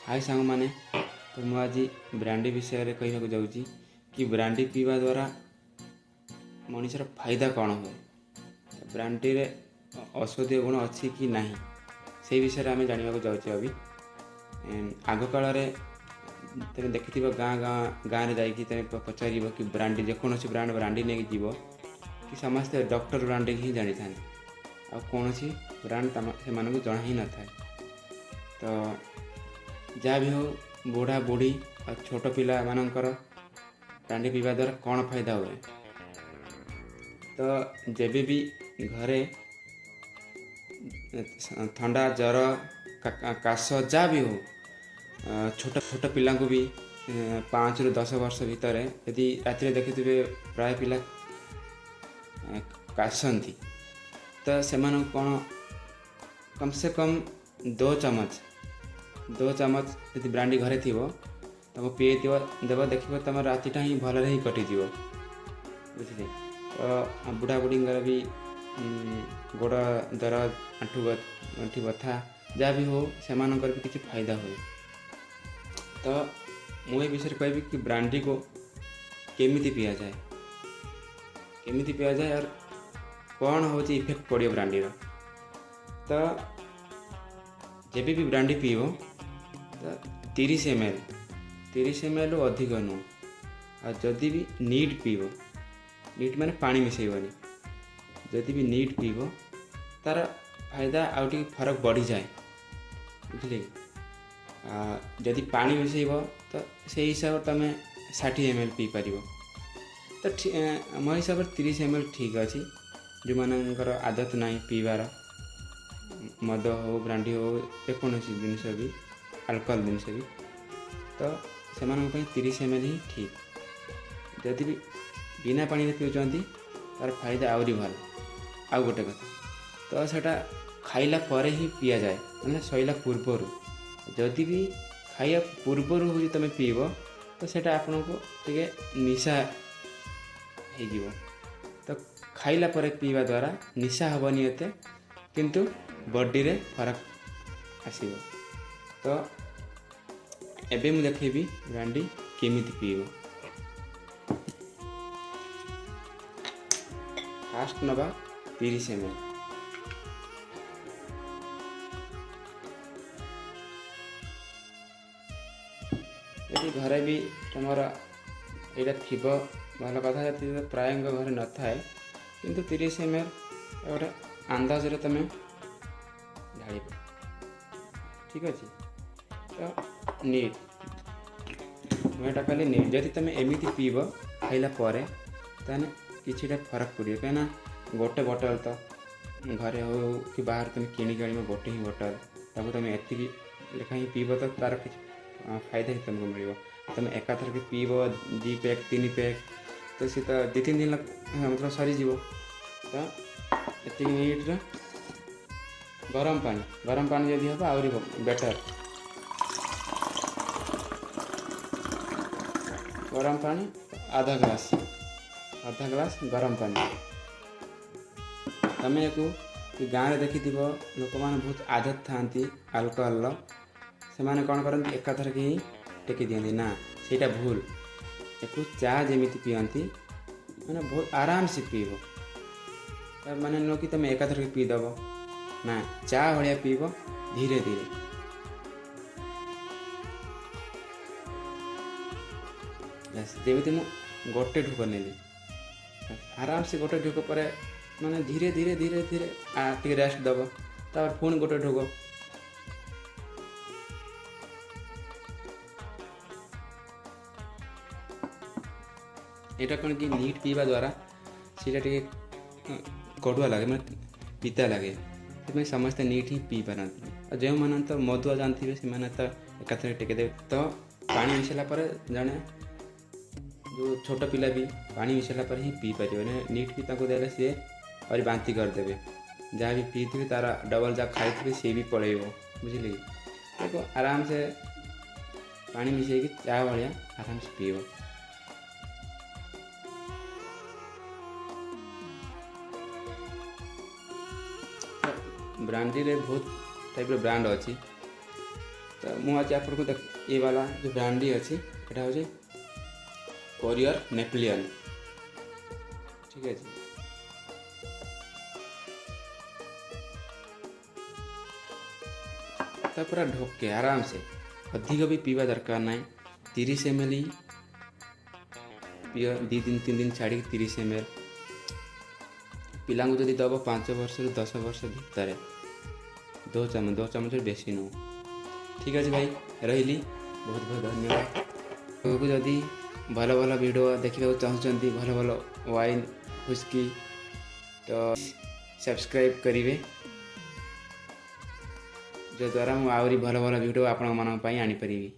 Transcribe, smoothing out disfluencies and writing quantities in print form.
High ସାଙ୍ଗମାନେ, ତ ମୁଁ ଆଜି ବ୍ରାଣ୍ଡି ବିଷୟରେ କହିବାକୁ ଯାଉଛି କି ବ୍ରାଣ୍ଡି ପିଇବା ଦ୍ୱାରା ମଣିଷର ଫାଇଦା କ'ଣ ହୁଏ, ବ୍ରାଣ୍ଡିରେ ଔଷଧୀୟ ଗୁଣ ଅଛି କି ନାହିଁ, ସେଇ ବିଷୟରେ ଆମେ ଜାଣିବାକୁ ଯାଉଛୁ। ଅବି ଆଗକାଳରେ ତୁମେ ଦେଖିଥିବ, ଗାଁ ଗାଁ ଗାଁରେ ଯାଇକି ତୁମେ ପଚାରିବ କି ବ୍ରାଣ୍ଡି, ଯେକୌଣସି ବ୍ରାଣ୍ଡ ବ୍ରାଣ୍ଡି ନେଇକି ଯିବ କି ସମସ୍ତେ ଡକ୍ଟର ବ୍ରାଣ୍ଡି ହିଁ ଜାଣିଥାନ୍ତି, ଆଉ କୌଣସି ବ୍ରାଣ୍ଡ ସେମାନଙ୍କୁ ଜଣା ହିଁ ନଥାଏ। ତ ଯାହା ବି ହେଉ, ବୁଢ଼ା ବୁଢ଼ୀ ଆଉ ଛୋଟ ପିଲାମାନଙ୍କର ବ୍ରାଣ୍ଡି ପିଇବା ଦ୍ୱାରା କ'ଣ ଫାଇଦା ହୁଏ? ତ ଯେବେ ବି ଘରେ ଥଣ୍ଡା, ଜ୍ୱର, କାଶ ଯାହା ବି ହେଉ, ଛୋଟ ଛୋଟ ପିଲାଙ୍କୁ ବି 5ରୁ 10 ବର୍ଷ ଭିତରେ ଯଦି ରାତିରେ ଦେଖିଥିବେ ପ୍ରାୟ ପିଲା କାଶନ୍ତି, ତ ସେମାନଙ୍କୁ କ'ଣ କମ୍ ସେ କମ୍ 2 ଚାମଚ 2 ଚାମଚ ଯଦି ବ୍ରାଣ୍ଡି ଘରେ ଥିବ, ତାକୁ ପିଏଇ ଦେବ, ଦେଖିବ ତୁମ ରାତିଟା ହିଁ ଭଲରେ ହିଁ କଟିଯିବ, ବୁଝିଲେ? ତ ବୁଢ଼ା ବୁଢ଼ୀଙ୍କର ବି ଗୋଡ଼ ଦରଜ, ଆଣ୍ଠୁ ଗଣ୍ଠି ବଥା ଯାହା ବି ହଉ, ସେମାନଙ୍କର ବି କିଛି ଫାଇଦା ହୁଏ। ତ ମୁଁ ଏ ବିଷୟରେ କହିବି କି ବ୍ରାଣ୍ଡିକୁ କେମିତି ପିଆଯାଏ, କେମିତି ପିଆଯାଏ ଆଉ କ'ଣ ହେଉଛି ଇଫେକ୍ଟ ପଡ଼ିବ ବ୍ରାଣ୍ଡିର। ତ ଯେବେ ବି ବ୍ରାଣ୍ଡି ପିଇବ, ତ 30 ml, 30 ml ଅଧିକ ନୁହଁ। ଆଉ ଯଦି ବି ନିଟ୍ ପିଇବ, ନିଟ୍ ମାନେ ପାଣି ମିଶାଇବନି, ଯଦି ବି ନିଟ୍ ପିଇବ ତାର ଫାଇଦା ଆଉ ଟିକେ ଫରକ ବଢ଼ିଯାଏ, ବୁଝିଲେ କି? ଯଦି ପାଣି ମିଶାଇବ ତ ସେଇ ହିସାବରେ ତୁମେ 60 ml ପିଇପାରିବ। ତ ମୋ ହିସାବରେ 30 ml ଠିକ୍ ଅଛି। ଯେଉଁମାନଙ୍କର ଆଦତ ନାହିଁ ପିଇବାର, ମଦ ହଉ, ବ୍ରାଣ୍ଡି ହଉ, ଯେକୌଣସି ଜିନିଷ ବି, ଆଲକୋହଲ ଜିନିଷ ବି, ତ ସେମାନଙ୍କ ପାଇଁ 30 ml ହିଁ ଠିକ୍। ଯଦି ବି ବିନା ପାଣିରେ ପିଉଛନ୍ତି, ତାର ଫାଇଦା ଆହୁରି ଭଲ। ଆଉ ଗୋଟେ କଥା, ତ ସେଇଟା ଖାଇଲା ପରେ ହିଁ ପିଆଯାଏ, ମାନେ ଶୋଇଲା ପୂର୍ବରୁ। ଯଦି ବି ଖାଇବା ପୂର୍ବରୁ ହେଉଛି ତୁମେ ପିଇବ, ତ ସେଇଟା ଆପଣଙ୍କୁ ଟିକେ ନିଶା ହେଇଯିବ। ତ ଖାଇଲା ପରେ ପିଇବା ଦ୍ୱାରା ନିଶା ହେବନି ଏତେ, କିନ୍ତୁ ବଡ଼ିରେ ଫରକ ଆସିବ। ତ ଏବେ ମୁଁ ଦେଖେଇବି ବ୍ରାଣ୍ଡି କେମିତି ପିଇବ। ଫାଷ୍ଟ ନେବା 30 ml। ଯଦି ଘରେ ବି ତୁମର ଏଇଟା ଥିବ, ଭଲ କଥା। ଯଦି ପ୍ରାୟଙ୍କ ଘରେ ନଥାଏ, କିନ୍ତୁ 30 ml ଗୋଟେ ଆନ୍ଦାଜରେ ତୁମେ ଢାଳିବ, ଠିକ୍ ଅଛି? ତ ନିଟ୍, ମୁଁ ଏଇଟା କହିଲି ନିଟ୍। ଯଦି ତୁମେ ଏମିତି ପିଇବ ଖାଇଲା ପରେ, ତାହେଲେ କିଛିଟା ଫରକ ପଡ଼ିବ, କାହିଁକିନା ଗୋଟେ ବଟଲ୍ ତ ଘରେ ହଉ କି ବାହାରେ ତୁମେ କିଣିକି ଆଣିବ, ଗୋଟେ ହିଁ ବଟଲ୍, ତାକୁ ତୁମେ ଏତିକି ଲେଖା ହିଁ ପିଇବ, ତ ତା'ର କିଛି ଫାଇଦା ହିଁ ତୁମକୁ ମିଳିବ। ତୁମେ ଏକାଥରକେ ପିଇବ ଦୁଇ ପ୍ୟାକ୍, ତିନି ପ୍ୟାକ୍, ତ ସେ ତ 2-3 ଦିନ ମତଲବ ସରିଯିବ। ତ ଏତିକି ନିଟ୍ର ଗରମ ପାଣି, ଗରମ ପାଣି ଯଦି ହେବ ଆହୁରି ବେଟର୍। ଗରମ ପାଣି ଆଧା ଗ୍ଲାସ୍, ଅଧା ଗ୍ଲାସ୍ ଗରମ ପାଣି। ତମେ ୟାକୁ ଗାଁରେ ଦେଖିଥିବ, ଲୋକମାନେ ବହୁତ ଆଦତ ଥାଆନ୍ତି ଆଲକୋହଲର, ସେମାନେ କ'ଣ କରନ୍ତି, ଏକାଥରକେ ହିଁ ଟେକି ଦିଅନ୍ତି। ନା, ସେଇଟା ଭୁଲ। ୟାକୁ ଚା ଯେମିତି ପିଅନ୍ତି, ମାନେ ବହୁତ ଆରାମସେ ପିଇବ। ତା ମାନେ ନୁହଁ କି ତୁମେ ଏକାଥରକେ ପିଇଦେବ, ନା, ଚା ଭଳିଆ ପିଇବ ଧୀରେ ଧୀରେ। ବାସ୍, ଯେମିତି ମୁଁ ଗୋଟେ ଢୋକ ନେଲି, ଆରାମସେ ଗୋଟେ ଢୋକ ପରେ ମାନେ ଧୀରେ ଧୀରେ ଧୀରେ ଧୀରେ ଟିକେ ରେଷ୍ଟ ଦେବ, ତାପରେ ପୁଣି ଗୋଟେ ଢୋକ। ଏଇଟା କ'ଣ କି ନିଟ୍ ପିଇବା ଦ୍ୱାରା ସେଇଟା ଟିକେ କଡ଼ୁଆ ଲାଗେ, ମାନେ ପିତା ଲାଗେ, ସେଥିପାଇଁ ସମସ୍ତେ ନିଟ୍ ହିଁ ପିଇ ପାରନ୍ତି। ଆଉ ଯେଉଁମାନେ ତ ମଦୁଆ ଜାଣିଥିବେ, ସେମାନେ ତ ଏକାଥରେ ଟେକି ଦେବେ। ତ ପାଣି ମିଶାଇଲା ପରେ ଜଣେ ଯେଉଁ ଛୋଟ ପିଲା ବି ପାଣି ମିଶାଇଲା ପରେ ହିଁ ପିଇପାରିବ। ମାନେ ନିଟ୍ ବି ତାଙ୍କୁ ଦେଲେ ସିଏ ଆହୁରି ବାନ୍ତି କରିଦେବେ, ଯାହା ବି ପିଇଥିବେ ତାର ଡବଲ୍ ଯାହା ଖାଇଥିବେ ସିଏ ବି ପଳେଇବ, ବୁଝିଲେ କି? ତାକୁ ଆରାମସେ ପାଣି ମିଶାଇକି ଚା ଭଳିଆ ଆରାମସେ ପିଇବ। ବ୍ରାଣ୍ଡିରେ ବହୁତ ଟାଇପ୍ର ବ୍ରାଣ୍ଡ ଅଛି। ତ ତ ମୁଁ ଆଜି ଆପଣଙ୍କୁ ଦେଖ ଏ ବାଲା ଯେଉଁ ବ୍ରାଣ୍ଡି ଅଛି, ଏଇଟା ହେଉଛି କୋରିଅର ନେପୋଲିୟନ, ଠିକ୍ ଅଛି। ତା ପୁରା ଢୋକେ ଆରାମସେ, ଅଧିକ ବି ପିଇବା ଦରକାର ନାହିଁ। 30 ml ପିଅ, 2 ଦିନ 3 ଦିନ ଛାଡ଼ିକି 30 ml। ପିଲାଙ୍କୁ ଯଦି ଦେବ 5 ବର୍ଷରୁ 10 ବର୍ଷ ଭିତରେ, 2 ଚାମଚ, 2 ଚାମଚରୁ ବେଶୀ ନୁହଁ। ଠିକ୍ ଅଛି ଭାଇ, ରହିଲି, ବହୁତ ବହୁତ ଧନ୍ୟବାଦ। ଆଗକୁ ଯଦି ଭଲ ଭଲ ଭିଡ଼ିଓ ଦେଖିବାକୁ ଚାହୁଁଛନ୍ତି, ଭଲ ଭଲ ୱାଇନ୍, ହ୍ୱିସ୍କି, ତ ସବସ୍କ୍ରାଇବ୍ କରିବେ, ଯଦ୍ୱାରା ମୁଁ ଆହୁରି ଭଲ ଭଲ ଭିଡ଼ିଓ ଆପଣମାନଙ୍କ ପାଇଁ ଆଣିପାରିବି।